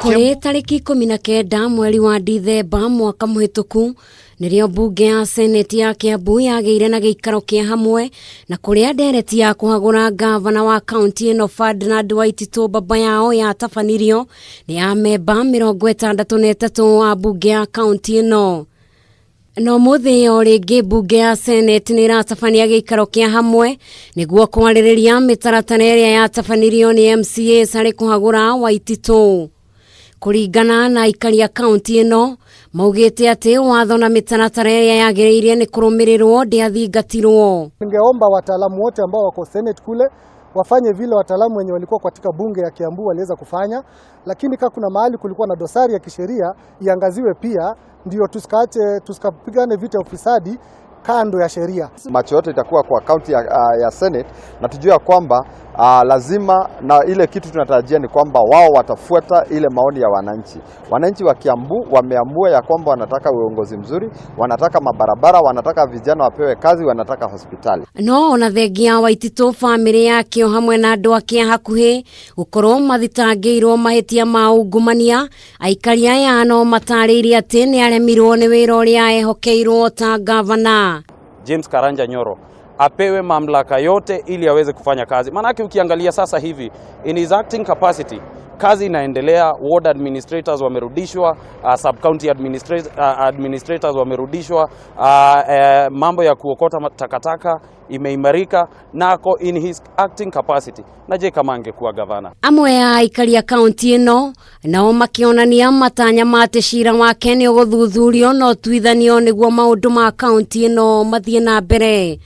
Kũrĩ tarĩki 19 mweri wa Dithemba mwaka mũhĩtũku nĩrĩo mbunge ya seneti ya Kiambu yagĩire na gĩikaro kĩa hamwe na kũrĩa ndereti ya kũhagũra ngavana wa kaunti ĩno Ferdinand Waititũ baba yao yatabanirio nĩ amemba 63 a mbunge ya kaunti ĩno. Na ũmũthĩ o rĩngĩ mbunge ya seneti nĩ ĩratabania gĩikaro kĩa hamwe nĩguo kwarĩrĩria mĩtaratara ĩrĩa yatabanirio nĩ MCAs harĩ kũhagũra Waititũ. Kũringana na aikari a kaunti ĩno maugĩte atĩ watho na mĩtaratara ĩrĩa yagĩrĩire nĩ kũrũmĩrĩrwo ndĩathingatirwo. Ningeomba wataalamu wote ambao wako Senate kule wafanye vile wataalamu wenye walikuwa katika bunge ya Kiambu waliweza kufanya, lakini kama kuna mahali kulikuwa na dosari ya kisheria iangaziwe pia, ndio tusikaache tusikapigane vita ya ufisadi kando ya sheria. Macho yote itakuwa kwa kaunti ya Senate na tujue ya kwamba lazima na ile kitu tunatarajia ni kwamba wao watafuata ile maoni ya wananchi. Wananchi wa Kiambu wameamua ya kwamba wanataka uongozi mzuri, wanataka mabarabara, wanataka vijana wapewe kazi, wanataka hospitali. No ona thengia Waititũ bamĩrĩ yake o hamwe na andũ ake a hakuhĩ gũkorwo mathitangĩirwo mahĩtia ma ungumania, aikari aya no matarĩirie atĩ nĩ aremirwo nĩ wĩra ũrĩa ehokeirwo ta ngavana. James Karanja Nyoro apewe mamlaka yote ili aweze kufanya kazi. Maanake ukiangalia sasa hivi in his acting capacity kazi inaendelea, ward administrators wamerudishwa, sub county administrators wamerudishwa, mambo ya kuokota takataka imeimarika na ako in his acting capacity. Na je, kama angekuwa gavana? Amwe a aikari a kaunti ĩno nao makĩonania matanya ma atĩ cira wake nĩ ũgũthuthurio na ũtuithanio nĩguo maũndũ ma kaunti ĩno mathiĩ na mbere.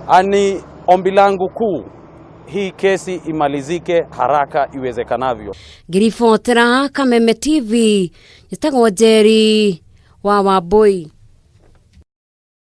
Ani ombi langu kuu, hii kesi imalizike haraka iwezekanavyo. Ngĩribotera Kameme TV, njĩtagwo Njeri wa Wambui.